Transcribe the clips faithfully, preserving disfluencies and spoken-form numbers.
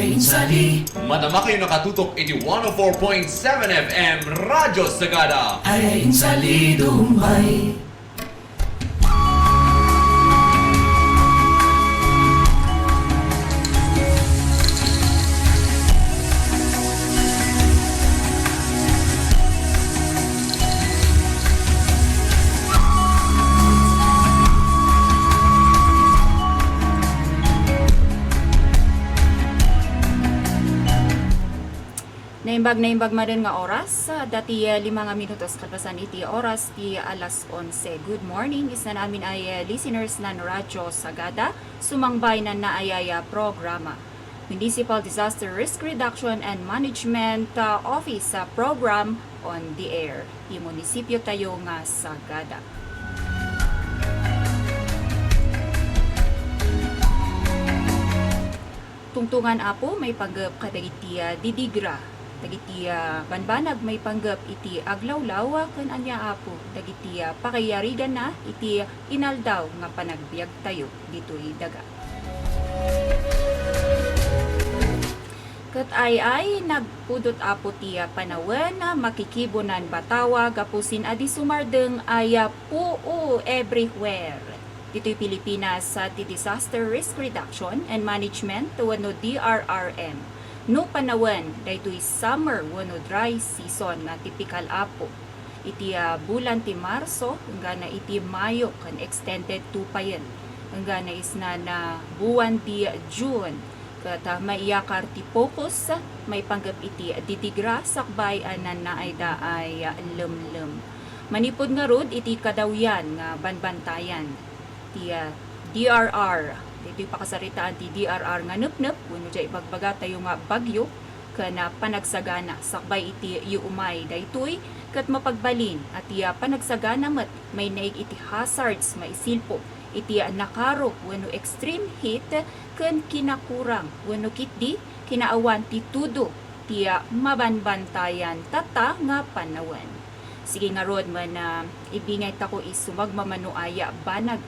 Insali. Madama kayo nakatutok iti one oh four point seven F M Radyo Sagada. Ay, insali, dumbay. Naimbag, naimbag manen nga oras, ah, dati, ah, lima nga minutos kalpasan iti oras ti alas onse. Good morning, isnan amin ay, ah, listeners nan Radyo Sagada, sumangbay nan naayaya programa. Municipal Disaster Risk Reduction and Management, ah, Office, ah, program on the air. Ti munisipyo tayo nga Sagada. Tungtungan, Apo, maipanggep kadagiti, ah, didigra, dagiti, ah, banbanag maipanggep iti aglawlaw, ken ania, Apo, dagiti, ah, pakayariganna iti inaldaw nga panagbiagtayo ditoy daga. Ket ay, ay, nagpudot, Apo, ti, ah, panawen, ah, makikibunan batawa gapu sin adi sumardeng ay, ah, puu everywhere. Ditoy Pilipinas, ah, ti Disaster Risk Reduction and Management wenno D R R M. No panawen, daytoy summer wenno dry season nga tipikal, Apo. Iti, ah, bulan ti Marso, enggana iti Mayo, ken extended to payen, enggana isnan a buwan ti June. Ket, ah, maiyakar ti focus, maipanggep iti didigra sakbay a nannaayda ay, ah, lemlem. Manipud ngarud iti kadawyan nga banbantayan ti, ah, D R R, ditoy pakasaritaan ti D R R nga nepnep wenno diay ibagbagatayo nga bagyo, ken, ah, panagsagana sakbay iti iumay daytoy, ket mapagbalin a ti, ah, panagsagana met mainaig iti hazards maisilpo iti, ah, nakarok wenno extreme heat ken kinakurang wenno ketdi kinaawan ti tudo ti, ah, mabanbantayan tatta nga panawen. Sige ngarud, men, ah, ibingay tako isu magmamano ay banag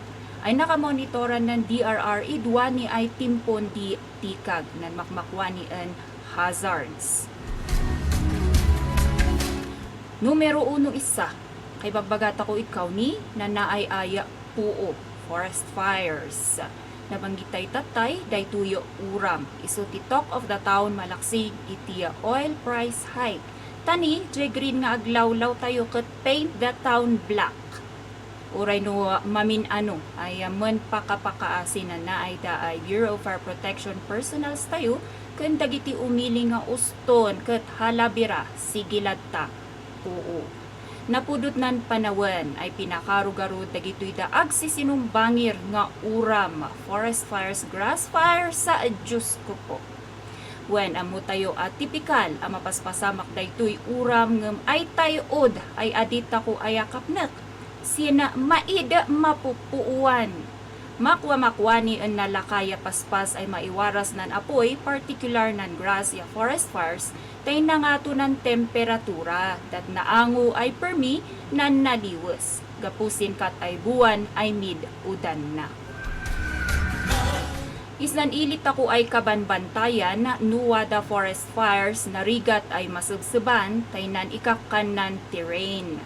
ay nakamonitoran nan D R R iduani ay timpon di tikag nan makmakuani en hazards. Numero uno, isa, kay bagbagata ko ikaw ni nannaay ay puu, forest fires. Nabanggit tay tattay, daytoy uram. Isu ti talk of the town malaksig iti oil price hike. Tani, diay green nga aglawlaw tayo ket paint the town black. Uray no mamin-ano ay men pakapakaasinan na ay da ay Bureau of Fire Protection personnels tayo ken dagiti umili nga uston ket halabira, sige latta. Oo. Napudot nan panawen ay pinakarugarod dagitoy da agsisinumbangir nga uram, forest fires, grass fires, sa Diyos ko po. Wen, ammo tayo a tipikal a mapaspasamak daytoy uram ngem ay tay-od ay adi tako ay akapnek. Sina maid mapupuuan. Makuamakuani en nalakay a paspas ay maiwaras nan apoy, partikular nan grass ya forest fires, tay nangato nan temperatura, dat naango ay permi nan naliwes, gapu sin kat ay buwan ay mid-udanna. Isnan ili tako ay kabanbantayan, no wada forest fires, narigat ay masebseban, tay nan ikakkan nan terrain.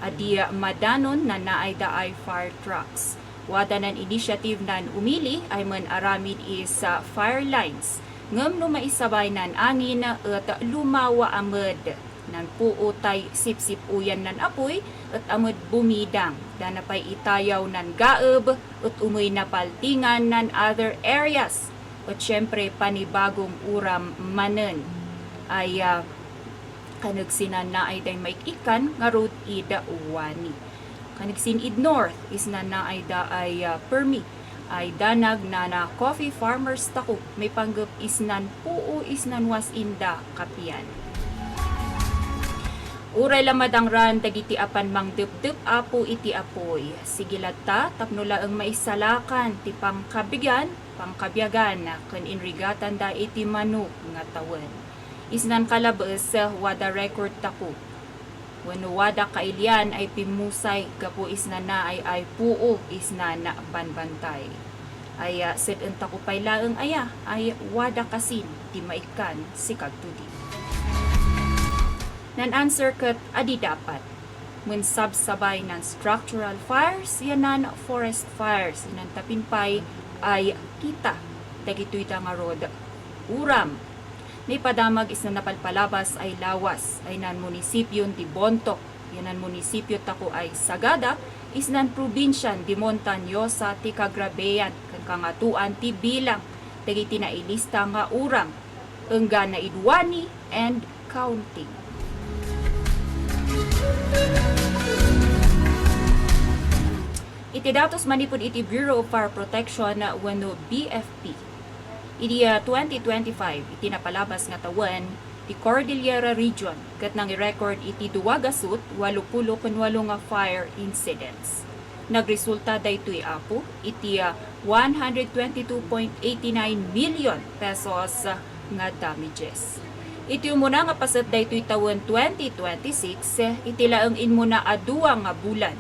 Adi madanon nan naay da ay fire trucks. Wada nan initiative nan umili ay men aramid is, ah, fire lines. Ngem no maisabay nan angin, et lumawa a med. Nan puu tay sipsip-uyan nan apoy, et a med bumidang. Dana pay itayaw nan gaeb, et umey napaltingan nan other areas. Et siyempre, panibagong uram manen. Ay, ah, Kanagsinan na ay day maik-ikkan ngarud ida wani. Kanagsin id North, isnan na ay da ay, ah, permi ay danag nana coffee farmers tako, maipanggep isnan puu, isnan was inda kapian. Uray la madangran dagiti apan mangdepdep apo iti apoy. Sige latta, tapno laeng maisalakan ti pangkabigan, pangkabiagan, ken inrigatanda iti manok nga tawen. Isnan kalabes, wada record tako. Wenno wada kailian ay pimmusay gapu isnan na ay, ay puu isnan banbantay. Ay, ah, sed-entako pay laeng aya, ay wada kasin ti maikkan sikagtudi. Nan answer ket adi dapat. Mensabsabay nan structural fires, yanan forest fires, yanan tapin pay ay kita dagitoy da ngarud uram. Naipadamag isnan napalpalabas ay lawas, ay nan munisipyon di Bontoc, yanan munisipyo tako ay Sagada, isnan probinsian di Montañosa ti kagrabean ken kangatoan ti bilang dagiti nailista nga uram, enggana id wani and counting. Iti datos manipud iti Bureau of Fire Protection wenno B F P, idi, ah, twenty twenty-five, iti napalabas nga tawen, ti Cordillera Region ket nangirecord iti dua gasut walo pulo ken walo nga fire incidents. Nagresulta daytoy, Apo, iti, ah, one hundred twenty-two point eight nine million pesos, ah, nga damages. Iti umuna nga paset daytoy tawen twenty twenty-six, iti laeng immuna a dua nga bulan,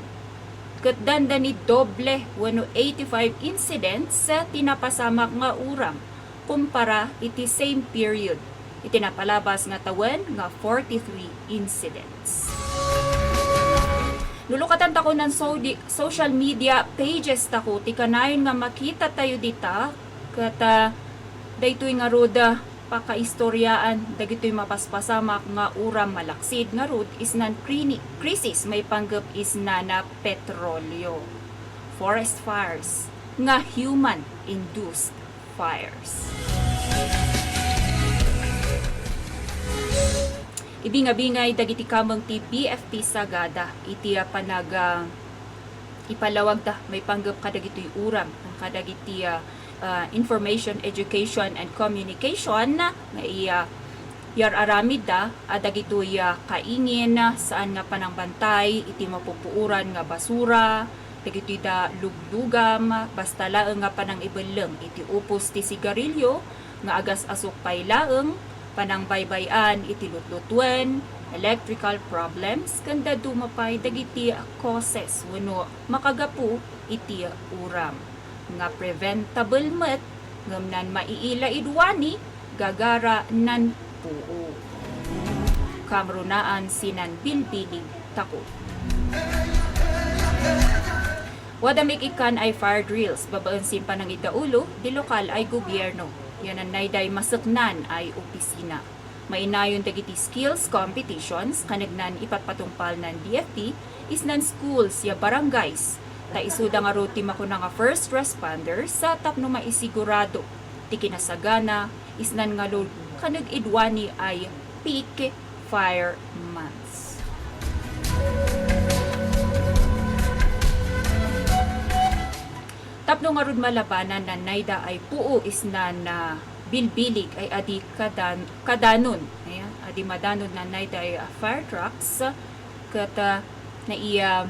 ket dandani doble wenno eighty-five incidents ti napasamak nga uram kumpara iti same period iti napalabas nga tawen nga forty-three incidents. Nulukatan tako nan so-, di-, social media pages tako ti kanayon nga makita tayo dita, ket, ah, daytoy ngarud, ah, pakaistoriaan dagitoy mapaspasamak nga uram malaksid ngarud isnan krini-, krisis maipanggep isnan a petrolyo, forest fires, nga human-induced fires. Ibingabingay dagiti kameng ti B F P Sagada iti, ah, panag-, ah, ipalawagda maipanggep kadagitoy uram ken kadagiti, ah, ah, information, education, and communication nga iya yar-aramidda a dagitoy, ah, kaingin, ah, saan nga panangbantay iti mapupuoran nga basura, dagitoy da luglugam, basta laeng nga panangibelleng iti upos ti sigarilyo nga agas-asuk pay laeng, panangbaybay-an iti lutlutuen, electrical problems, ken dadduma pay dagiti causes wenno makagapu iti uram nga preventable met ngem nan maiila id wani, gagara nan puu. Kamrunaan sinan bilbilig tako. Wada mikikkan ay fire drills babaen sin panangidaulo di lokal ay gobierno. Yanan nayday maseknan ay opisina. Mainayon dagiti skills competitions kanagnan ipatpatungpal nan B F P isnan schools ya barangays. Ta isuda ngarud ti makuna nga first responders sa tapno maisigurado ti kinasagana isnan ngarud kanag id wani ay peak fire months. Tapno ngarud malabanan nan nayda ay puu isnan a bilbilig ay adi kadan-, kadanon, ayan, adi madanon nan nayda ay, ah, fire trucks, ket, ah, nai-, ah,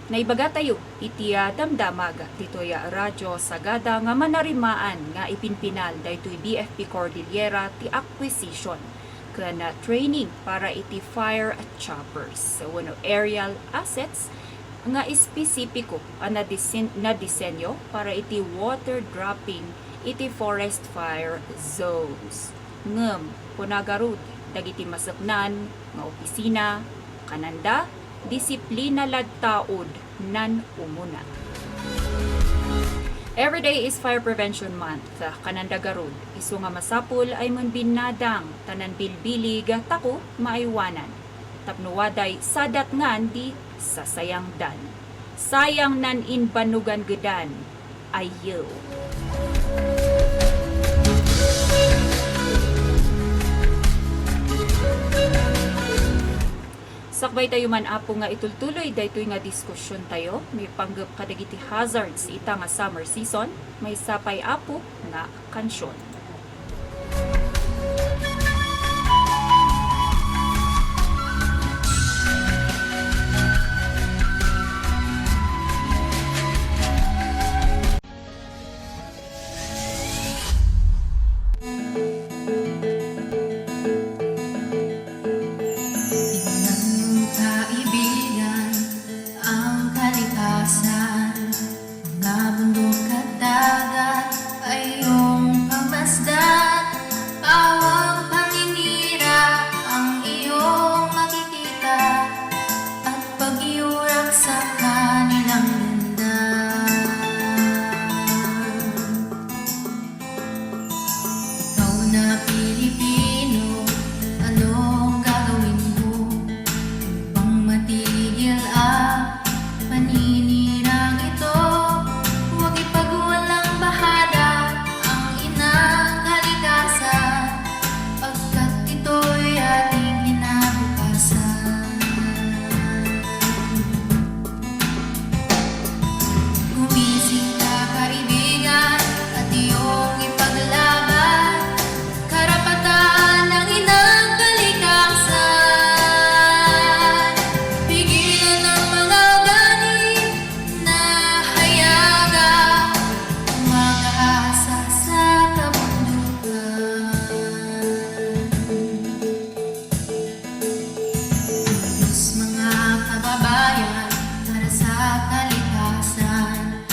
naibagatayo iti, ah, damdamag ditoy, ah, Radyo Sagada nga manarimaan nga ipinpinal daytoy B F P Cordillera ti acquisition ken, ah, training para iti fire choppers wenno aerial assets nga espesipiko a nadisen-, nadisenyo para iti water dropping iti forest fire zones. Ngem, kuna garud dagiti maseknan nga opisina, kananda, disiplina latta udnan umuna. Every day is Fire Prevention Month, kananda garud, isu nga masapul ay mangbinnadang ta nan bilbilig tako maaywanan. Tapno waday sadatngan di sasayangdan. Sayang nan imbanugan gedan. Ayyo. Sakbay tayo man, Apo, nga itultuloy daytoy nga diskusion tayo, maipanggep kadagiti hazards ita nga summer season, maysa pay, Apo, nga kansion. Tingnan mo, kaibigan, ang kalikasan, mga bundok at dagat. Pilipino, anong gagawin mo upang matigil ang paninirang ito? Huwag ipagwalang bahala ang inang kalikasan, pagkat ito'y ating kinabukasan. Gumising ka, kaibigan, at iyong ipaglaban karapatan ng inang kalikasan. Pigilan ang mga ugali na hayaga, umakaasa sa kabundukan. Diyos, mga kababayan, para sa kalikasan,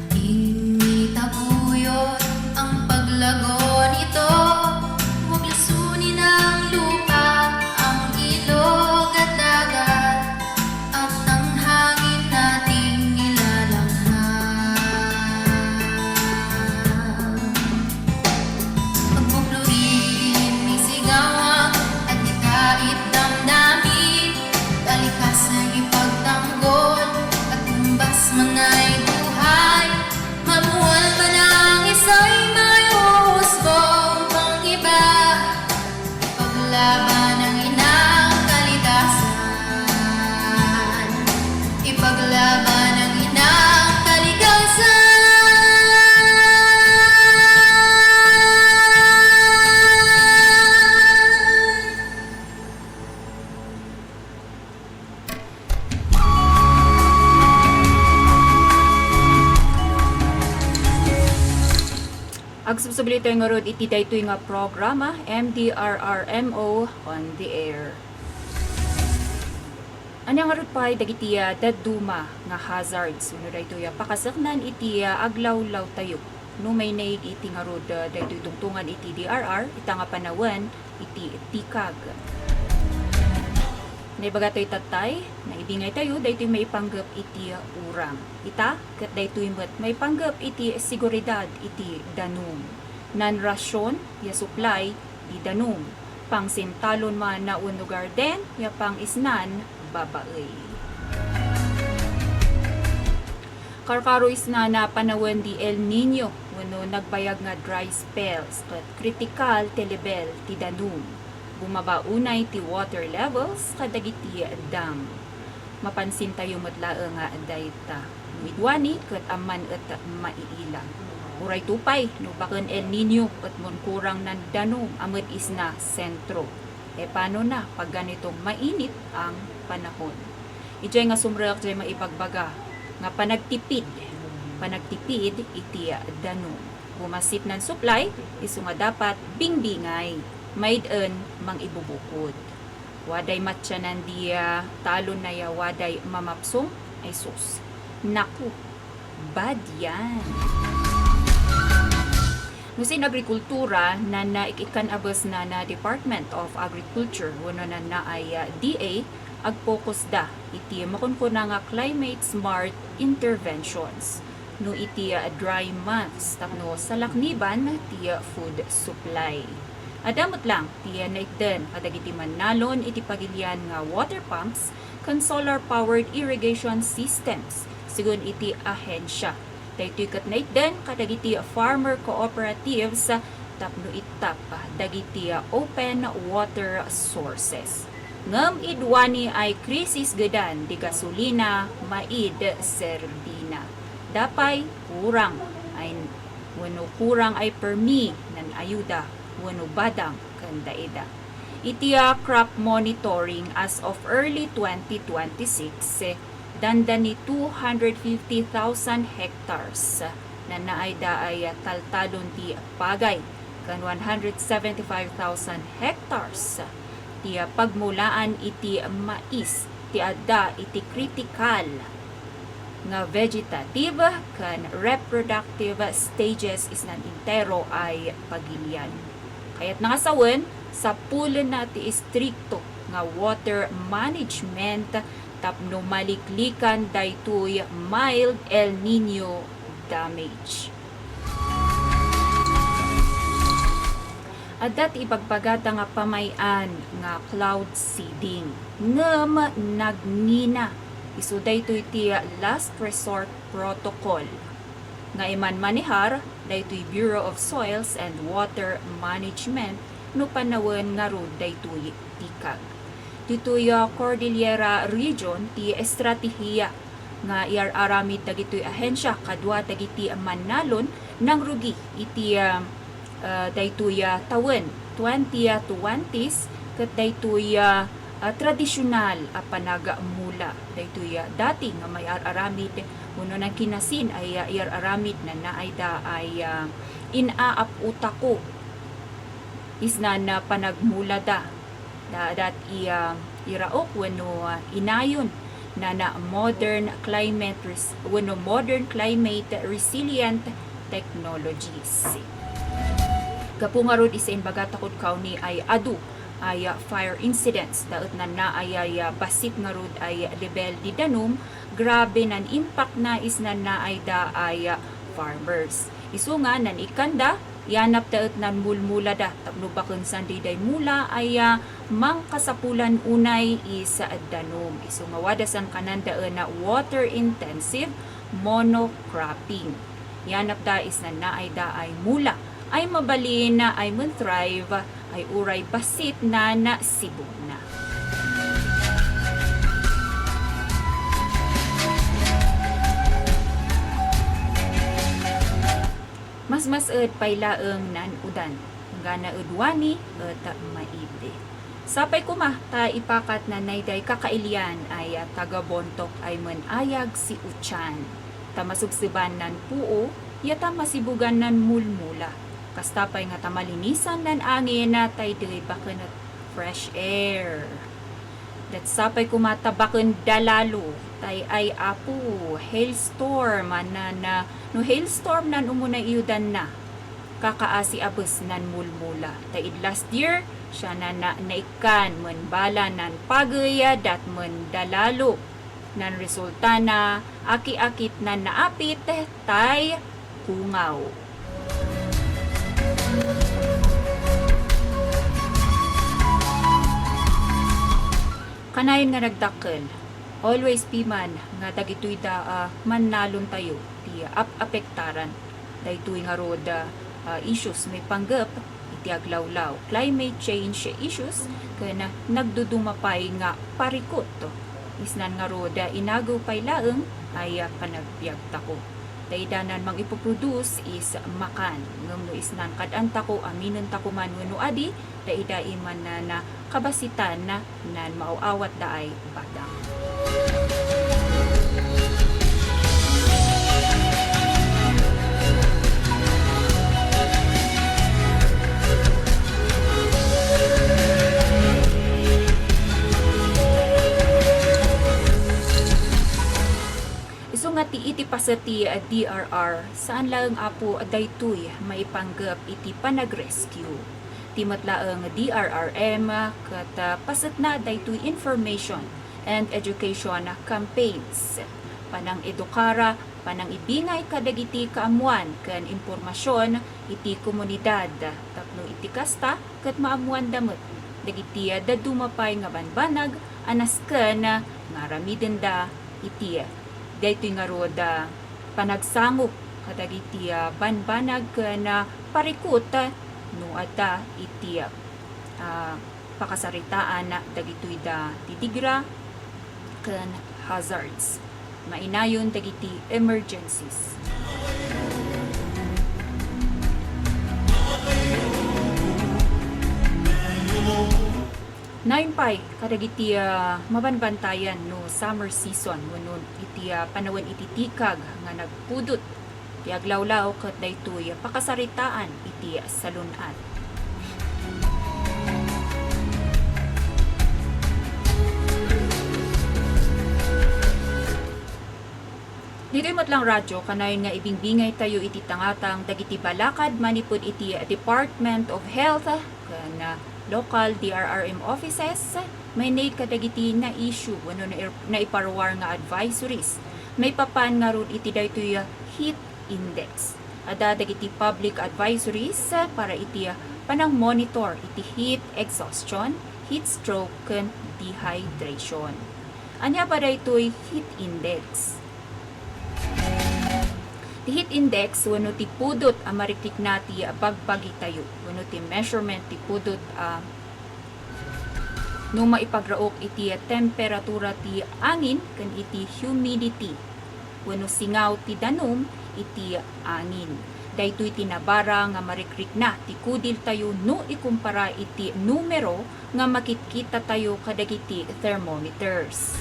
ating itaguyod ang paglago nito. Huwag lusunin ang lupa, ang ilog at dagat, at ang hangin nating nilalanghap. Pagpupluin, isigawang, at ikait damdamin, kalikasan ipagtanggol, at tumbas man ay buhay, mabuwal man ang isa'y may uhusbong pang iba. Ipaglaban ang inang kalikasan. Ipaglaban ang inang kalikasan. Agsubsubli tayo ngarud iti daytoy nga programa, M D R R M O on the air. Ania ngarud pay dagiti, ah, dadduma nga hazards wenno daytoy a pakasaknaan iti, ah, aglawlawtayo no mainaig iti ngarud, ah, daytoy tungtungan iti D R R ita nga panawen iti tikag. Naibaga tayo tattay, naibingay tayo daytoy maipanggep iti uram. Ita, ket daytoy met maipanggep iti seguridad iti danum. Nan rasion ya supply di danum. Pangsintalon man wenno garden ya pangisnan babaen. Karkaro isna na panawen di El Niño wenno nagbayag nga dry spells ket kritikal ti level ti danum. Bumaba unay ti water levels kadagiti dam. Mapansintayo met laeng nga dayta. No iduani ket amman et maiila. Uray to pay no baken El Niño et mangkurang nan danum a met isna sentro. E, paano na pag ganitong mainit ang panahon? Idiay nga sumrek, diay maibagbaga nga panagtipid, panagtipid iti danum. Bumassit nan supply, isu nga dapat bingbingay, maiden mangibubukod. Waday matianan di, ah, talon na ya waday mamapsong? Ay sus. Naku, bad yan. No sin agrikultura, nan, ah, ikkan a bes na na Department of Agriculture, wenno nan naay, ah, D A, agpokus da iti makunkuna nga climate smart interventions no iti, ah, dry months tapno salakniban ti, ah, food supply. Adda met lang ti, ah, naitdan kadagiti mannalon iti pagilian nga water pumps ken solar-powered irrigation systems, sigun iti ahensya. Daytoy ket naitdan kadagiti farmer cooperatives tapno ittap dagiti open water sources. Ngem iduani ay krisis gedan di gasolina, maid, serdina. Dapay kurang ay wenno kurang ay permi nan ayuda wenno badang ken daida. Iti, ah, crop monitoring as of early twenty twenty-six, eh, dandani two hundred fifty thousand hectares. Nanaayda ay, ah, taltalon ti pagay ken one hundred seventy-five thousand hectares ti, ah, pagmulaan iti mais ti adda iti critical nga vegetative ken reproductive stages isnan entero ay pagilian. Kayatna nga sawen, sapulenna ti istrikto nga water management tapno maliklikan daytoy mild El Niño damage. Adda ti ibagbagada nga pamay-an nga cloud seeding, ngem nagngina. Isu daytoy ti last resort protocol nga imanmanehar daytoy Bureau of Soils and Water Management no panawen ngarud daytoy tikag. Ditoy, ah, Cordillera Region ti estratehiya nga iyar-aramid dagitoy ahensya kadua dagiti mannalon nangrugi iti, ah, ah, daytoy, ah, tawen twenty twenties ket daytoy, ah, ah, tradisyonal a panagmula. Daytoy, ah, dati nga mayar-aramid wenno nangkinasin ay, ah, iyar-aramid nannaayda ay, ah, inaap-utako isnan, ah, panagmulada. Da-, dat i, ah, iraok wenno, ah, inayon na, na modern climate res-, wenno modern climate resilient technologies. Gapu ngarud iti imbagata kod kauni ay adu ay, ah, fire incidents, da et nannaay ay, ah, bassit ngarud ay level di danum, grabe nan impact na isnan naayda ay, ah, farmers. Isu nga nan ikkanda, yanapda et nan mulmulada tapno bakensan daydiay mula ay, ah, mangkasapulan unay is danum. Isu nga wada sankananda en water-intensive monocropping. Yanapda isnan naayda ay mula ay mabalin ay men-thrive ay uray bassit nan sibugna. Masmas-ed pay laeng nan udan, enggana ed wani et maid. Sapay koma ta ipakat nanayday kakailian ay taga-Bontoc ay men-ayag si Uchan. Ta masebseban nan puo, ya ta masibugan nan mulmula. Kasta pay nga ta malinisan nan angin, tay daydi baken et fresh air. Ket sapay koma ta baken dalalo, tay ay apo, hailstorm, nan, no hailstorm nan umuna iyudanna, kakaasi a bes nan mulmula. Ta id last year, siya nan na-, naikkan, men bala nan pagey, dat men dalalo. Nan resulta na, aki-akit nan naapit, tay pungaw. Kanayon nga nagdakkel, always piman nga dagitoy da a mannalontayo ti ap-apektaran. Daytoy ngarud, ah, issues maipanggep iti aglawlaw, climate change issues, ken nagduduma pay nga parikut. Isnan ngarud, inagew pay laeng ay panagbiagtako. Daydanan mangipoproduce is makan, ngem no isnan kad-antako, aminentako man wenno adi, daydi man na kabasitan nan maaw-awatda ay batang. Isu nga ti iti paset ti D R R, saan laeng, Apo, a daytoy maipanggep iti panag-rescue. Ti met laeng D R R M ket, ah, pasetna daytoy information and education campaigns. Panang-edukara, panangibingay kadagiti kaammuan ken impormasion iti komunidad tapno iti kasta ket maammuanda met dagiti dadduma pay nga banbanag a nasken nga aramidenda iti daytoy ngarud a panagsango kadagiti, ah, banbanag ken, ah, parikut no adda iti, ah, pakasaritaan dagitoy da ti digra ken hazards. Mainayon dagiti emergencies. Nayon pay kadagiti, ah, mabanbantayan no summer season wenno iti, ah, panawen iti tikag nga nagpudot ti aglawlaw ket daytoy pakasaritaan iti salun-at. Ditoy met lang radyo, kanayon nga ibingbingay tayo iti tangatang dagiti balakad manipud iti Department of Health ken, ah, local D R R M offices, mainted kadagiti na-issue wenno nair-, naiparuar nga advisories. Maipapan ngarud iti daytoy, ah, heat index. Adda dagiti public advisories, ah, para iti, ah, Panang-monitor iti heat exhaustion, heat stroke, ken dehydration. Ania ba daytoy heat index? Ti heat index wenno ti pudot a marikrikna ti bagbagitayo wenno ti measurement ti pudot a no maipagraok iti temperatura ti angin ken iti humidity wenno singaw ti danum iti angin. Daytoy ti nabara nga marikrikna ti kudiltayo no ikumpara iti numero nga makitkitatayo kadagiti thermometers.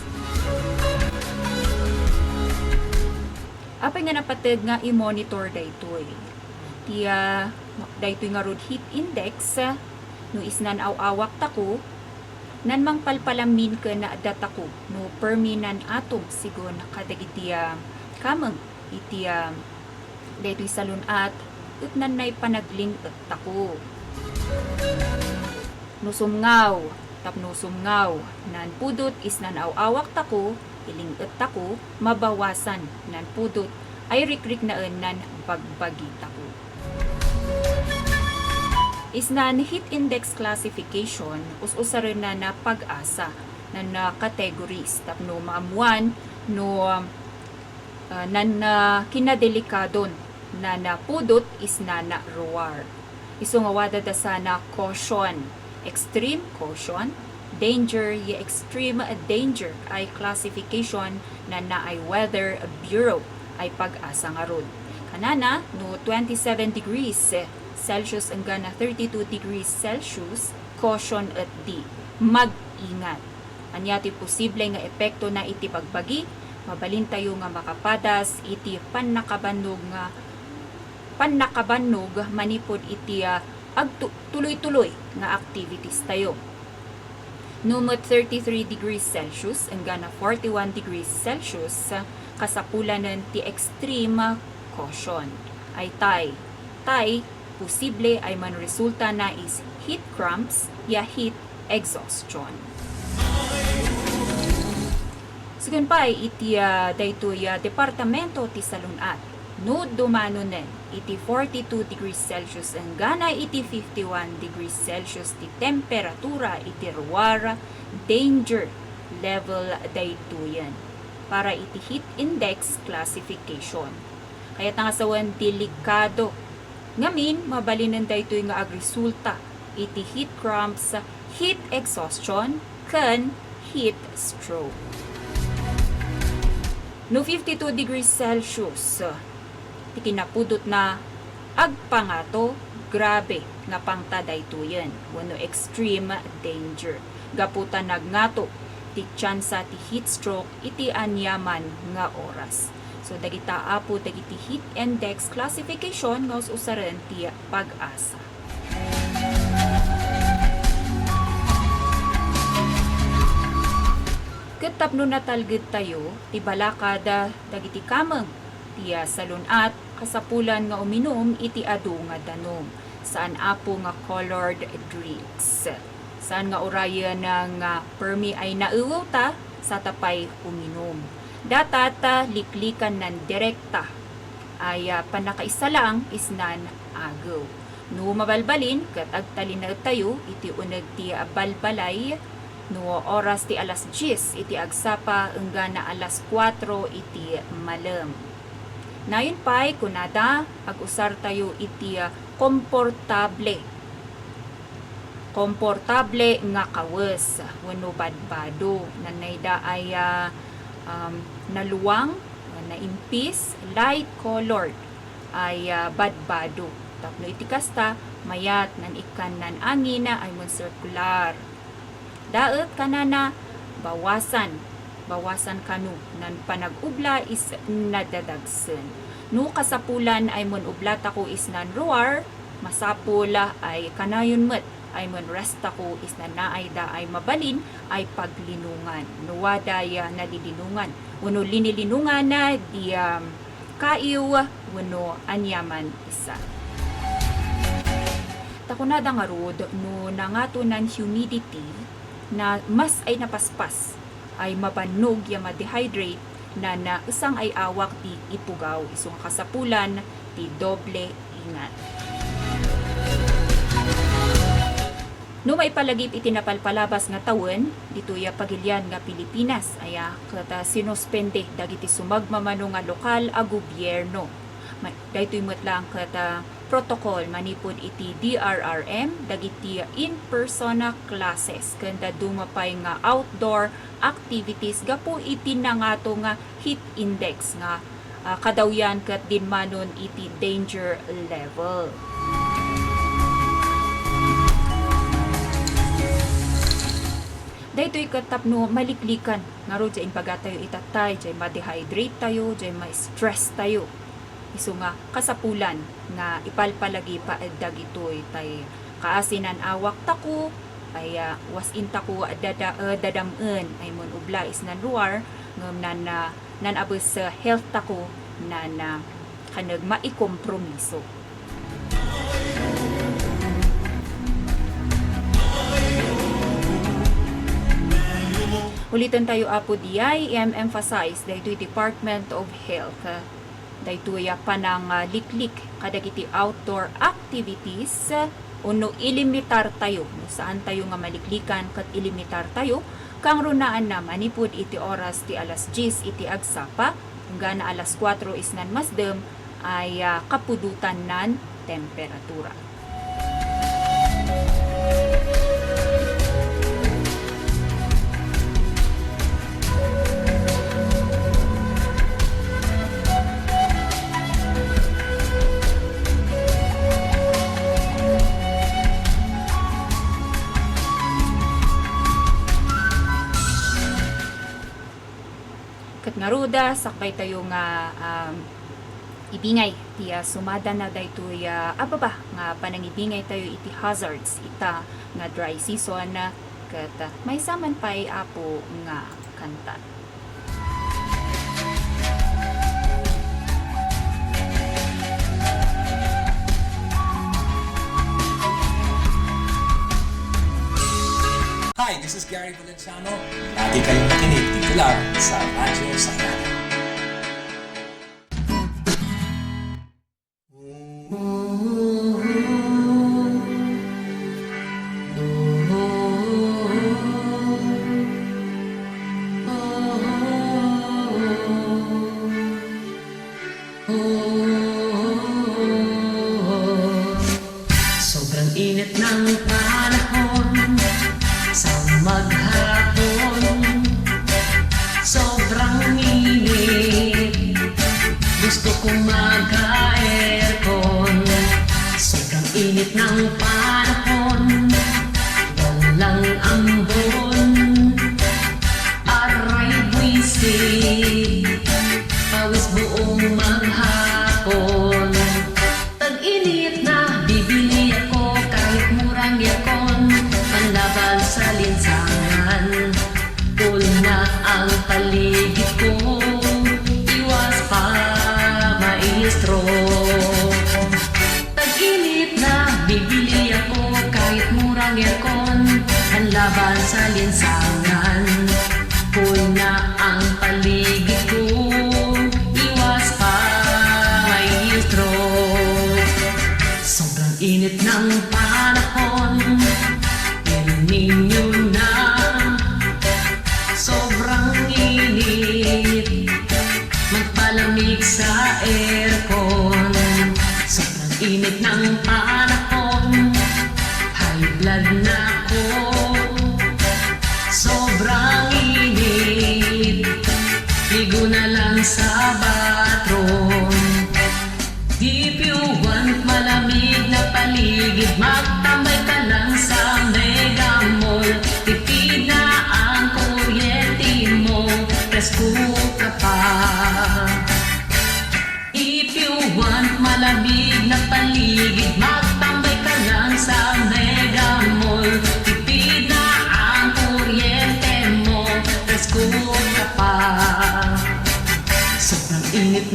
Apay nga napateg nga i-monitor daytoy? Ti, ah, daytoy ngarud heat index, ah, no isnan aw-awak tako, nan mangpalpalamin ken datako, no permi nan atom sigun kadagiti, ah, kameng iti, ah, daytoy salun-at, et nannay panagling-et tako. No sumngaw, tapno sumngaw, nan pudot isnan aw-awak tako, iling-et tako, mabawasan, nan pudot ay rikriknaen nan bagbagi tako. Isnan heat index classification, us-usaren na na PAGASA, nan, ah, categories, tapno maammuan, no, ah, nan, ah, kinadelikadon, nan, ah, pudot isnan ruar. Isu nga wadada sana caution, extreme caution, danger, ya extreme danger ay classification nan naay Weather Bureau ay PAGASA ngarud. Kanana, no twenty-seven degrees Celsius enggana thirty-two degrees Celsius, caution et di, mag-ingat. Ania ti posible nga epekto na iti bagbagi? Mabalintayo nga makapadas iti pannakabannog nga pannakabannog manipud iti, ah, agtu-, tuloy-tuloy nga activities tayo. No met thirty-three degrees Celsius enggana forty-one degrees Celsius, kasapulanen ti extreme caution. Ay tay, tay, posible ay manresulta na is heat cramps ya heat exhaustion. Sigun pay iti, ah, daytoy, ah, departamento ti salun-at, no dumanonen iti forty-two degrees Celsius enggana iti fifty-one degrees Celsius ti temperatura iti ruar, danger level daytoyen para iti heat index classification. Kayatna nga sawen, delikado. Ngamin, mabalinen daytoy nga agresulta iti heat cramps, heat exhaustion, ken heat stroke. No fifty-two degrees Celsius ti kinapudotna, agpangato, grabe nga pangta daytoyen wenno extreme danger. Gapu ta nagngato ti tsansa ti heat stroke iti aniaman nga oras. So, dagita, apo, dagiti heat index classification nga us-usaren ti PAGASA. Ket tapno natalgedtayo ti balakad dagiti kameng ti, ah, salun-at, kasapulan nga uminum iti adu nga danum. Saan, apo, nga colored drinks. Saan nga urayen nga permi ay naewew ta, sata pay uminum. Datat, ah, liklikan nan direkta ay, ah, pannakaisalaang isnan agew. No mabalbalin, ket agtalinaedtayo iti uneg ti, ah, balbalay no oras ti alas dies iti agsapa enggana alas kuatro iti malem. Nayon pay, kunada, agusartayo iti, ah, komportable. Komportable nga kawes wenno badbado. Nannayda ay, ah, um, naluang, naimpis, light colored ay, ah, badbado. Tapno iti kasta, mayat nan ikkan nan angin ay mansirkular. Daet kanana, bawasan, bawasan kano nan panag-ubla is nadadagsen. No kasapulan ay man-ublatako isnan ruar, masapul ay kanayon met ay man-restako isnan naayda ay mabalin ay paglinungan. No waday, ah, nalilinungan wenno linilinungan, ah, di, um, kaiw wenno aniaman isa. Ta kunada ngarud, no nangato nan humidity, na mas ay napaspas ay mabannog ya ma-dehydrate nan, ah, usang ay awak ti ipugaw, isu nga kasapulan ti doble ingat. No maipalagip iti napalpalabas nga tawen, ditoy a pagilian nga Pilipinas, aya ket, ah, sinuspende dagiti sumagmamano nga lokal a gobierno. Ma-, daytoy met laeng ket, ah, protocol manipud iti D R R M, dagiti in-person a classes, ken dadduma pay nga outdoor activities gapu iti nangato nga heat index nga, ah, kadawyan ket dinmanon iti danger level. Daytoy ket tapno maliklikan ngarud diay imbagatayo itattay, diay ma-dehydrate tayo, diay ma-stress tayo. Isu nga kasapulan nga ipalpalagip dagitoy tay kaasinan awak tako, ay, ah, was-in tako dada-, eh, dadam-en, ay, mon ubla isnan ruar, ngem nan, ah, nan abes, eh, health tako, nan, ah, kaneg maikompromiso. Uliten tayo, Apo, diay i-emphasize daytoy Department of Health, ah, daytoy a panangaliklik kadagiti outdoor activities, ah, wenno ilimitar tayo, no saan tayo nga maliklikan ket ilimitar tayo, kangrunaanna manipud iti oras ti alas dies iti agsapa, inggana alas kuatro isnan masdem ay, ah, kapudotan nan temperatura. Ket ngarud, sakbay tayo nga, um, ibingay ti, ah, sumadanna daytoy, ah, a baba nga panangibingay tayo iti hazards ita nga dry season, ket, ah, maysa man pay, Apo, nga kanta. Hi, this is Gary Valenciano. Lagi kayong makinig, titular sa Radyo Sagrada. Sobrang init ng panahon sa maghapon. Sobrang init. Gusto kong magka-aircon. Sobrang init ng panahon. Walang ambon. Aray buwisit. Pawis buong maghapon. Tag-init na, bibili ako kahit murang aircon, panlaban sa linsangan. Cool na ang paligid ko, iwas pa mai-stroke. Tag-init na, bibili ako kahit murang aircon, panlaban sa linsangan. Cool na ang paligid ko, iwas pa mai-stroke. Sobrang init ng panahon, El Niño na. Sobrang init, magpalamig sa aircon. Sobrang init ng panahon, high blood na ako. Sobrang init, ligo na lang sa bathroom. If you want malamig na paligid, magtambay ka lang sa Mega Mall. Tipid na ang kuryente mo, presko ka pa. If you want malamig na paligid, magtambay ka lang sa Mega Mall. Tipid na ang kuryente mo, presko ka pa. Sobrang init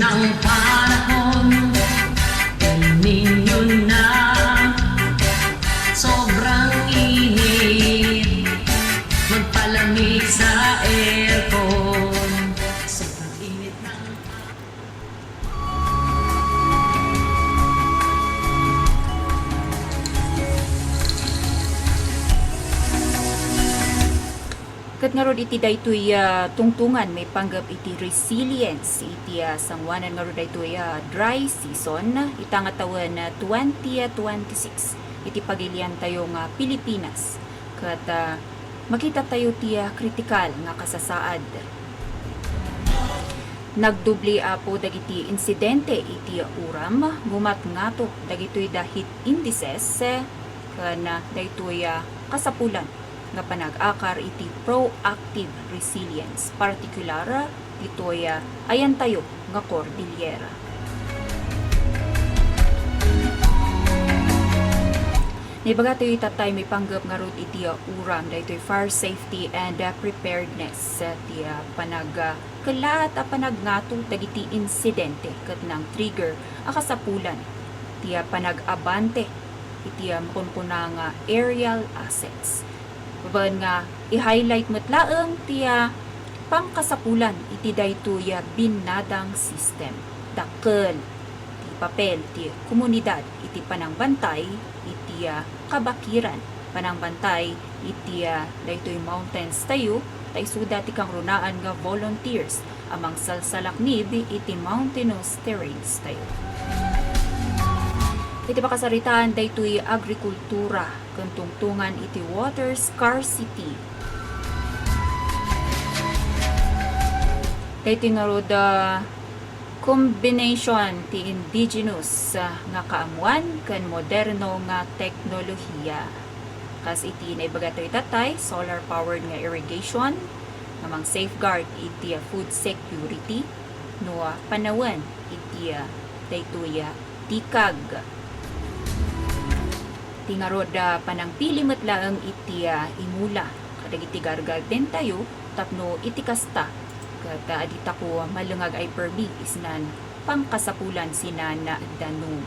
Ket ngarud iti daytoy a tungtungan maipanggep iti resilience iti a sangoanan ngarud daytoy a dry season ita nga tawen a twenty twenty-six iti pagiliantayo nga Pilipinas. Ket, ah, makitatayo ti, ah, kritikal nga kasasaad. Nagdubli, Apo, dagiti insidente iti uram, ngumat ngato dagitoy da heat indices, ken, ah, daytoy, ah, kasapulan nga panag-akar iti proactive resilience, partikular ditoy, ah, ayantayo nga Cordillera. Naibagatayo ita tay maipanggep ngarud iti, ah, uram, daytoy fire safety and, ah, preparedness, ah, ti, ah, panag, ah, kellaat a panagngato dagiti insidente ket nang-trigger a kasapulan ti, ah, panag-abante iti, ah, makunkuna nga aerial assets. Babaen nga i-highlight met laeng ti, ah, pangkasapulan iti daytoy, ah, binnadang system. Dakkel ti papel ti komunidad iti panangbantay iti, ah, kabakiran, panangbantay iti, ah, daytoy mountains tayo, ta isuda ti kangrunaan nga volunteers a mangsalsalaknib iti mountainous terrains tayo. Iti pakasaritaan daytoy agrikultura ken tungtungan iti water scarcity. Daytoy ngarud, ah, combination ti indigenous, ah, nga kaammuan ken moderno nga teknolohiya. Kas iti naibagatayo ita tay, solar-powered nga irrigation nga mang-safeguard iti, ah, food security no, ah, panawen iti, ah, daytoy, ah, tikag. Ti ngarud, ah, panangpili met laeng iti, ah, imula kadagiti gargarden tayo tapno iti kasta ket, ah, aditako malengag a ipermi isnan pangkasapulan sinan danum.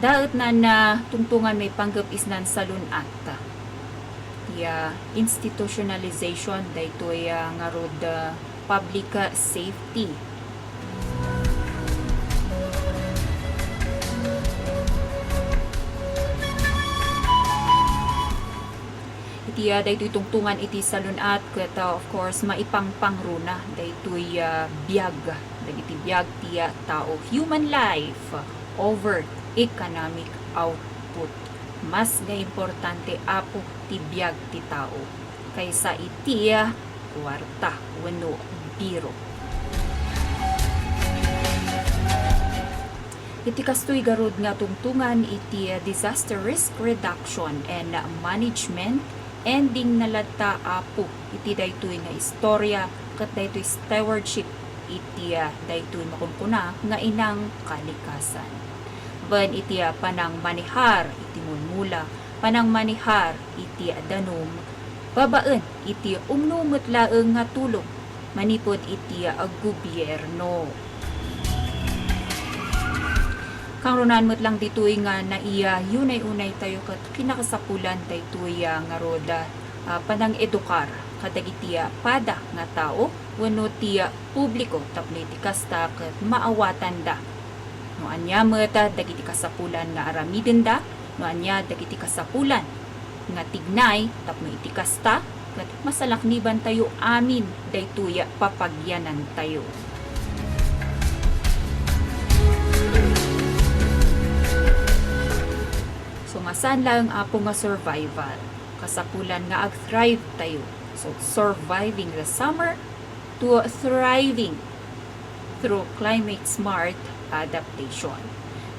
Daet nan, ah, tungtungan maipanggep isnan salun-at ti, ah, institutionalization daytoy, ah, ngarud, ah, public, ah, safety. Iti, ah, daytoy tungtungan iti salun-at ket, ah, of course, maipangpangruna daytoy, ah, biag, dagiti biag ti, ah, tao, human life over economic output. Mas nga importante, Apo, ti biag ti tao kaysa iti, ah, kuarta wenno biro. Iti kastoy garud nga tungtungan iti disaster risk reduction and management, ending na latta, Apo, iti daytoy nga istorya ket daytoy stewardship iti, ah, daytoy makunkuna nga inang kalikasan. Wen iti, ah, panangmanehar iti mulmula, panangmanehar iti danum, babaen iti umno met laeng nga tulong manipud iti, ah, gobierno. Kangrunaan met lang ditoy nga naiya unay-unay tayo ket kinakasapulan daytoy, ah, ngarud, ah, panang-edukar kadagiti, ah, pada nga tao wenno ti, ah, publiko tapno iti kasta ket maawatanda no ania met, ah, dagiti kasapulan nga aramidenda, no ania dagiti kasapulan nga tignay tapno iti kasta ket masalaknibantayo amin daytoy a papagyanantayo. So, nga saan laeng, Apo, nga survival, kasapulan nga ag-thrive tayo. So, surviving the summer to thriving through climate smart adaptation.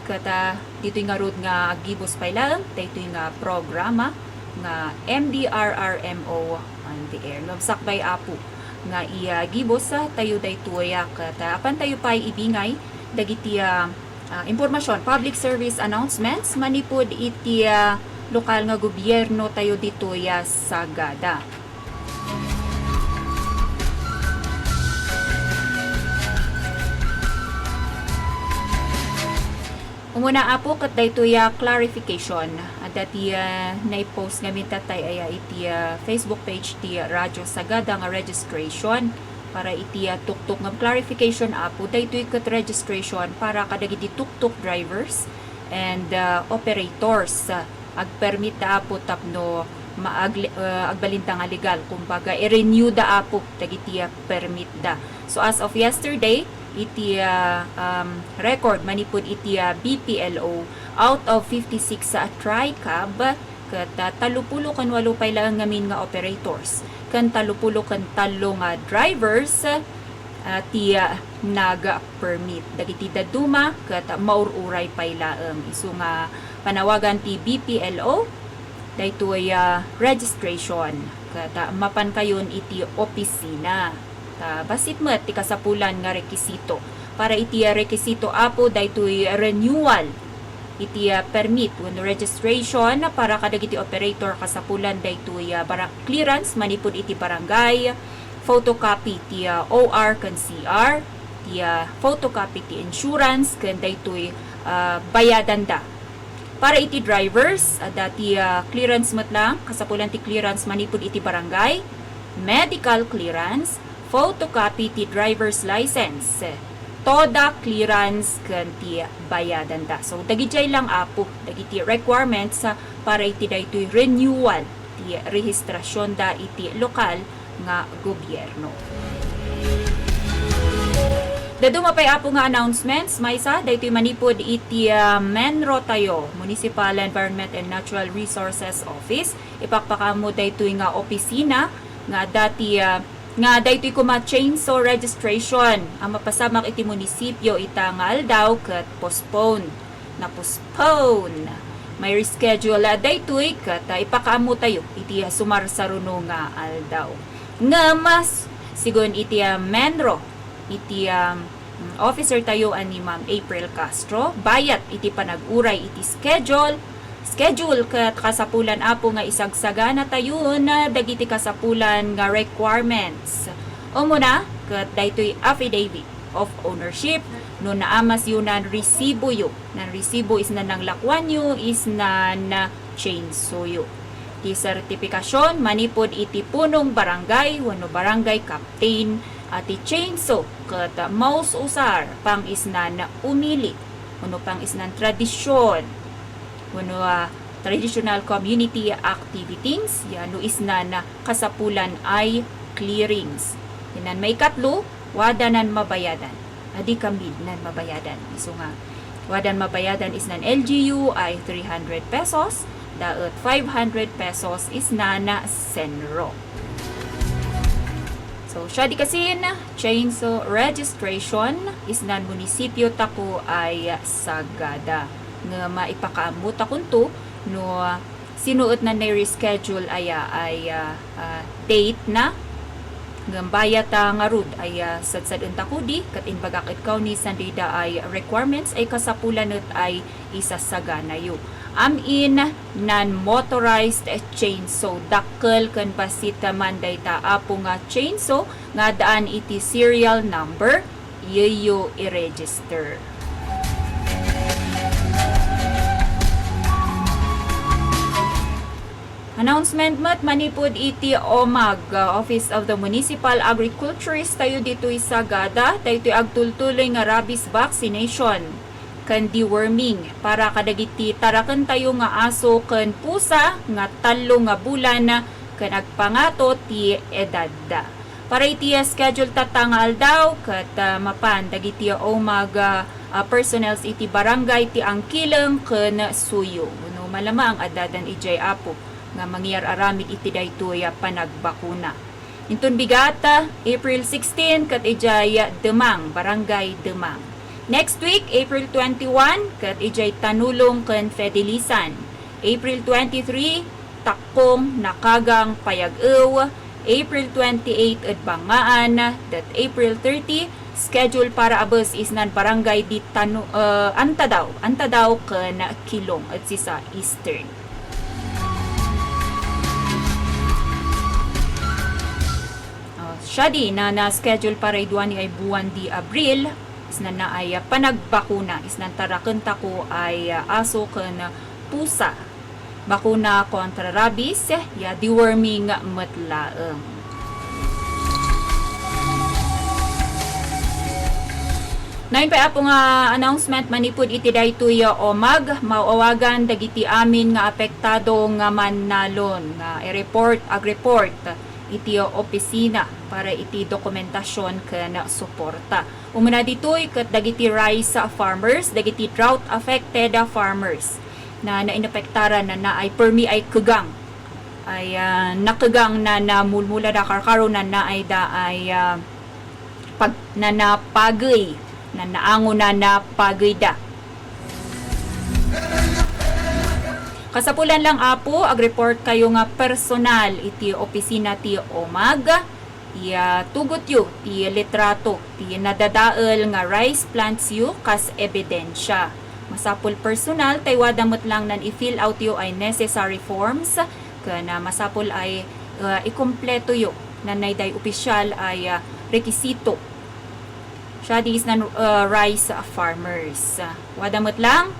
Ket, ah, ditoy ngarud nga aggibus pay laeng daytoy nga programa nga M D R R M O on the air. Ngem sakbay, Apo, nga iya gibus, ah, tayo daytoy, ah, ket, ah, apan tayo pay ibingay dagiti, ah, ah, impormasyon, public service announcements manipud iti, ah, lokal nga gobierno tayo ditoy, ah, Sagada. Umuna, Apo, ket daytoy a clarification. Adda ti, ah, naipost ngamin tatay aya iti, ah, Facebook page ti Radyo Sagada nga registration para iti, ah, tuktok nga clarification, Apo. Daytoy ket registration para kadagiti tuktok drivers and, ah, operators. Agpermit da, Apo, tapno maag-, ah, agbalinda nga legal, kumbaga, i-renew da, Apo, dagiti, ah, permit da. So, as of yesterday, iti, ah, um, record manipud iti, ah, B P L O, out of fifty-six, ah, TRICAB, ket, ah, tallopulo ken walo pay laeng ngamin nga operators, ken tallopulo ken tallo nga drivers, ah, ti, ah, nag-permit. Dagiti dadduma ket maur-uray pay laeng. Isu nga panawagan ti B P L O, daytoy, ah, registration. Ket, ah, mapankayon iti opisina. Ta bassit met ti kasapulan nga rekisito. Para iti, ah, rekisito, Apo, daytoy renewal iti, ah, permit wenno registration para kadagiti operator, kasapulan daytoy, ah, bara-, clearance manipud iti barangay, photocopy ti, ah, O R ken C R, ti, ah, photocopy ti insurance, ken daytoy, ah, bayadanda. Para iti drivers, adda ti, ah, clearance met lang, kasapulan ti clearance manipud iti barangay, medical clearance, photocopy ti driver's license, TODA clearance, ken ti bayadanda. So, dagidiay lang, Apo, dagiti requirements, ah, para iti daytoy renewal ti rehistrasionda iti lokal nga gobyerno. Dadduma pay, Apo, nga announcements, maysa daytoy manipud iti, ah, MENRO tayo, Municipal Environment and Natural Resources Office. Ipakpakaammo daytoy nga opisina nga adda ti, ah, nga daytoy koma chainsaw registration a mapasamak iti munisipio ita nga aldaw ket postpone. Na-postpone. May reschedule, ah, daytoy ket, ah, ipakaammo tayo iti, ah, sumarsaruno nga aldaw. Ngem, ah, s-, sigun iti, ah, MENRO, iti, ah, mm, officer tayo a ni Ma'am April Castro, bayat iti panag-uray iti schedule, schedule ket kasapulan, Apo, nga isagsagana tayon, ah, dagiti kasapulan nga requirements. Umuna, ket daytoy affidavit of ownership, no naamasyo nan resiboyo. Nan resibo isnan nanglakuanyo, isnan chainsaw-yo. Ti sertipikasion manipud iti punong barangay wenno barangay captain a ti chainsaw ket maus-usar pangisnan umili wenno pangisnan tradision wenno, ah, traditional community activities, ya no isnan kasapulan ay clearings. Yan nan maikatlo, wada nan mabayadan. Adi kamid nan mabayadan. Isu nga, wadan mabayadan isnan L G U ay three hundred pesos, daet five hundred pesos isnan CENRO. So, siya di kasin, chainsaw registration isnan munisipio tako ay sagada. Nga maipakaammo takunto no sino et nan nai-reschedule aya ay, ah, ah, date na. Ngem bayat, ah, ngarud ay, ah, sadsad-en ta kudi, ket imbagak et kauni saan dayta ay requirements ay kasapulan et ay isasaganayo. Am-in nan motorized chainsaw, dakkel ken bassit man dayta, Apo, nga chainsaw nga addaan iti serial number, iyeyo i-register. Announcement met manipud iti OMAG, uh, Office of the Municipal Agriculturist tayo ditoy Sagada, daytoy agtultuloy nga rabies vaccination ken deworming para kadagiti taraken tayo nga aso ken pusa nga tallo nga bulan ken agpangato ti edadda. Para iti, ah, schedule tatta nga aldaw, ket, ah, mapan dagiti, ah, OMAG, ah, ah, personnels iti barangay ti angkileng ken suyo. Wenno malamaang addadan idiay, Apo, nga mangyar-aramid iti daytoy, ah, panagbakuna. Inton bigat, ah, April sixteen, ket idiay, ah, Demang, Barangay Demang. Next week, April twenty-one, ket idiay Tanulong ken Fedelisan. April twenty-three, Takkong, Nakagang, Payag-ew, April twenty-eight ed Bangaan, that April thirty, schedule para abes isnan barangay di Tanu-, eh, Antadao, Antadao ken Kilong ed sisa Eastern. Oh, siya di na, na-schedule para iduani ay buwan di Abril, isnan na ay, ah, panagbakuna, isnan taraken tako ay, ah, aso ken pusa. Bakuna kontra rabies, ya deworming met laeng. Nayon pay, Apo, nga announcement manipud iti daytoy a omag, maawagan dagiti amin nga apektado nga mannalon nga i-report, ag-report iti opisina para iti dokumentasion ken suporta. Umuna ditoy ket dagiti rice farmers, dagiti drought affected farmers na nainapektaran, na naay permi ay kegang, ay, ah, nakegang, na namulmula da karkaro, na naay da ay, ah, pag-, na napagey, na naango, na napagey da. Kasapulan lang, Apo, ag-report kayo nga personal iti opisina ti omag. Iya, tugotyo ti litrato ti nadadael nga rice plants yo kas ebidensya. Masapul personal, tay wada met lang nan i-fill out yo ay necessary forms, ken, ah, masapul ay, ah, ikumpleto yo nan nayday opisyal ay, ah, rekisito. Siya di isnan, uh, rice farmers. Wada met lang,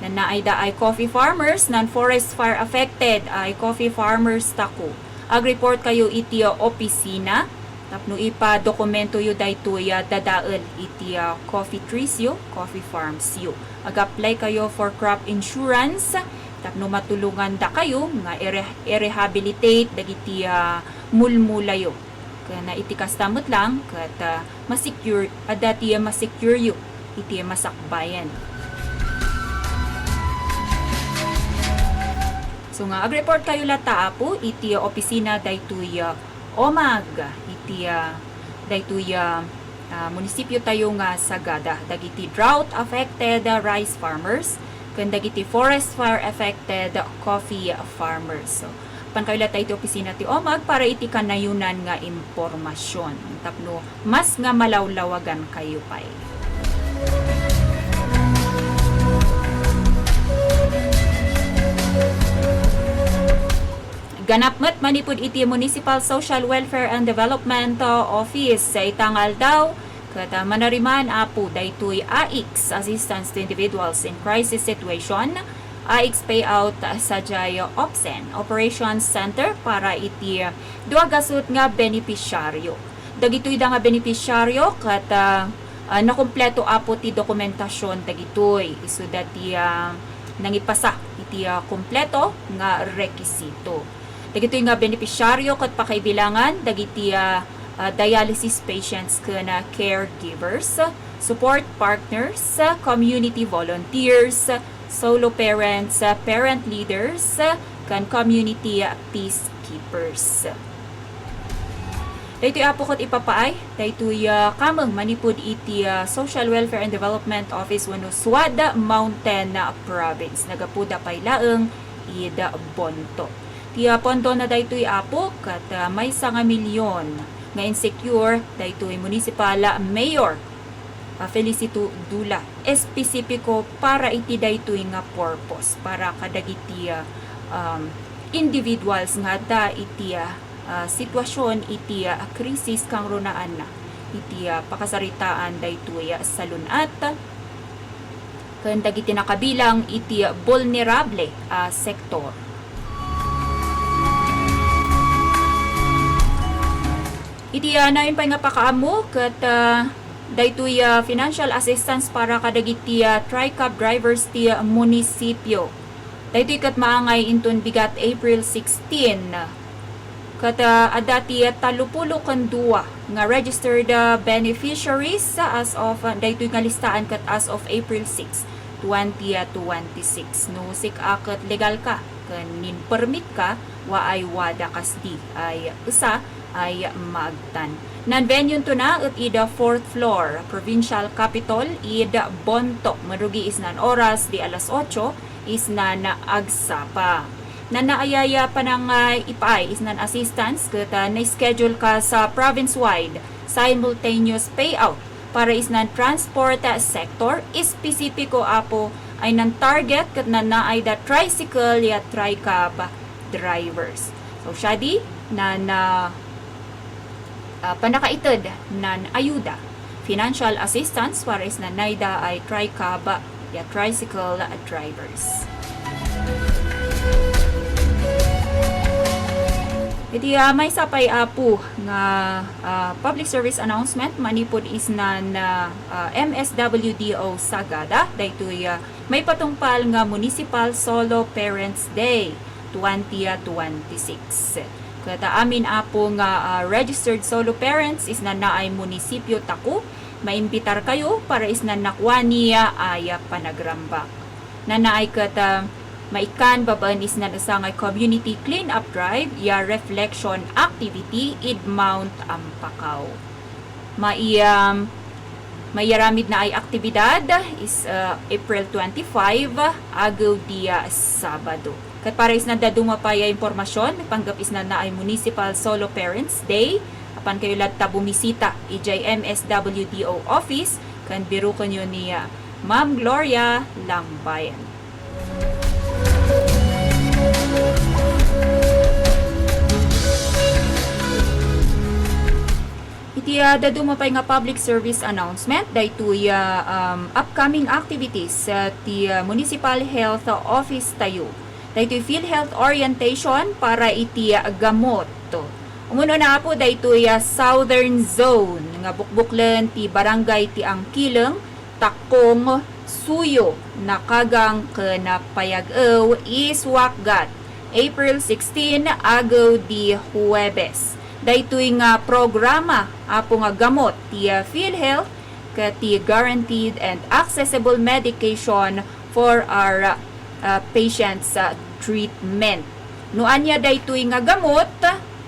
nan naay da ay coffee farmers, nan forest fire affected ay coffee farmers tako. Ag-report kayo iti, uh, opisina tapno ipadokumento yo daytoy a dadael iti, uh, coffee trees yo, coffee farms yo. Ag-apply kayo for crop insurance tapno matulongan da kayo nga ire-, i-rehabilitate dagiti, uh, mulmula yo. Ken iti kasta met lang, ket, ah, masecure, adda ti masecure yo iti masakbayan. So nga, ag-report kayo latta, Apo, iti opisina daytoy, ah, omag, iti, ah, daytoy, ah, ah, munisipyo tayo nga Sagada, dagiti drought affected, ah, rice farmers, ken dagiti forest fire affected coffee farmers. So, Pan kayo latta iti opisina ti omag para iti kanayonan nga impormasion tapno mas nga malawlawagan kayo pay. Ganap met manipud iti Municipal Social Welfare and Development, uh, Office ita nga aldaw, ket, uh, manariman, Apo, daytoy A I C S, Assistance to Individuals in Crisis Situation, A I C S payout, uh, sadiay OPSEN, Operations Center para iti, uh, dua gasut nga benepisyaryo. Dagitoy da nga benepisyaryo ket, ah, ah, nakumpleto, Apo, ti dokumentasion dagitoy. Isu da ti, ah, nangipasa iti, ah, kumpleto nga rekisito. Dagitoy nga benepisyaryo ket pakaibilangan dagiti, ah, ah, dialysis patients ken, ah, caregivers, support partners, ah, community volunteers, solo parents, ah, parent leaders, ah, ken community, ah, peacekeepers. Daytoy, Apo, ket ipapaay daytoy, ah, kameng manipud iti, ah, Social Welfare and Development Office wenno SWAD Mountain, ah, Province. Nagapuda pay laeng id Bonto. Ti, ah, pondona daytoy, Apo, ket, ah, maysa nga milyon nga insecure daytoy Municipal Mayor, ah, Felicito Dula. Espesipiko para iti daytoy nga purpose, para kadagiti, ah, um, individuals nga adda iti, ah, ah, sitwasion iti, ah, krisis kangrunaanna iti, ah, pakasaritaan daytoy, ah, salun-at ken dagiti nakabilang iti vulnerable a sektor. Iti, ah, nayon pay nga pakaammo ket, ah, daytoy, ah, financial assistance para kadagiti, ah, TRICAB drivers ti, ah, munisipyo. Daytoy ket maangay inton bigat April sixteen. Ket, ah, adda ti tallopulo ken dua nga registered, ah, beneficiaries as of, ah, daytoy nga listaan ket as of April six, twenty twenty-six. No sik-a ket legal ka ken nin-permit ka, waay wada kasdi ay esa ay maagtan. Nan venue to na et ida fourth floor, Provincial Capitol, id Bonto, marugi isnan oras di alas ocho, isnan agsapa. Nan naayaya panang, ah, ipaay isnan assistance ket, ah, na-schedule ka sa province-wide simultaneous payout para isnan transport, ah, sector, espesipiko, Apo, ay nan target ket nan naay da tricycle ya TRICAB drivers. So, siya di nan, ah, ah, pannakaited nan ayuda, financial assistance para isnan naay da ay TRICAB ya tricycle drivers. Iti, ah, maysa pay, Apo, nga, ah, public service announcement manipud isnan, ah, ah, M S W D O Sagada, daytoy, ah, maipatungpal nga Municipal Solo Parents Day twenty twenty-six. Ket, ah, amin, Apo, nga, ah, registered solo parents isnan naay munisipio tako, maimbitar kayo para isnan nakuani, ah, ay, ah, panagrambak. Nanaay ket, ah, maikkan babaen isnan usa nga community clean-up drive ya reflection activity id Mount Ampacao. Mai-, um, maiaramidna ay aktibidad is, ah, April twenty-five, agew di, ah, Sabado. Ket para isnan dadduma pay a impormasion, panggep isnan naay Municipal Solo Parents Day, apan kayo latta bumisita idiay M S W D O office ken birukenyo ni, ah, Ma'am Gloria Langbayan. Iti, ah, dadduma pay nga public service announcement, daytoy, ah, um, upcoming activities, ah, ti, ah, Municipal Health Office tayo. Daytoy PhilHealth orientation para iti, ah, gamot. Umuna, Apo, daytoy, ah, Southern Zone nga bukbuklen ti Barangay ti Angkileng, Takkong, Suyo, Nakagang ken Payag-ew, East Wacgat, April sixteen, agew di Huwebes. Daytoy nga programa, Apo, nga gamot ti, ah, PhilHealth ket ti guaranteed and accessible medication for our, ah, patients, ah, treatment. No ania daytoy nga gamot,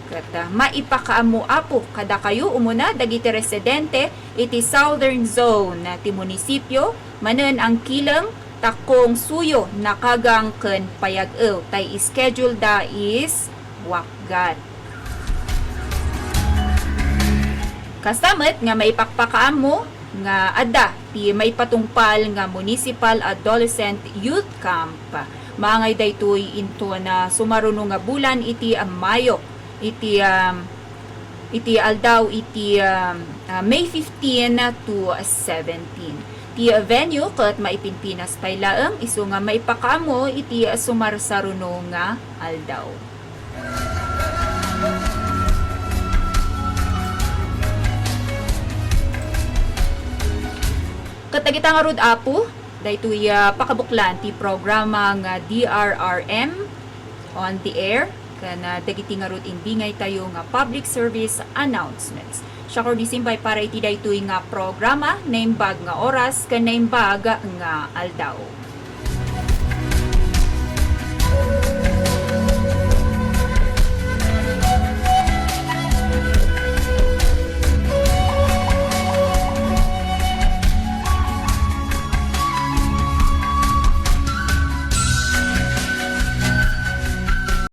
ket, ah, maipakaammo, Apo, kadakayo umuna dagiti residente iti Southern Zone ti munisipio, manen Angkileng, Takkong, Suyo, Nakagang ken Payag-ew, tay schedule da is Wacgat. Kasta met nga maipakpakaammo nga adda ti maipatungpal nga Municipal Adolescent Youth Camp. Maangay daytoy inton sumaruno nga bulan iti, ah, Mayo, iti, um, iti aldaw iti, um, ah, May fifteen to seventeen. Ti venue ket maipinpinas pay laeng isu nga maipakaammo iti sumarsaruno nga aldaw. Ket dagita ngarud, Apo, daytoy, ah, pakabuklan ti programa nga D R R M on the air, ken, ah, dagiti ngarud imbingay tayo nga public service announcements. Siak Rodi Simbay para iti daytoy nga programa, naimbag nga oras, ken naimbag nga aldaw.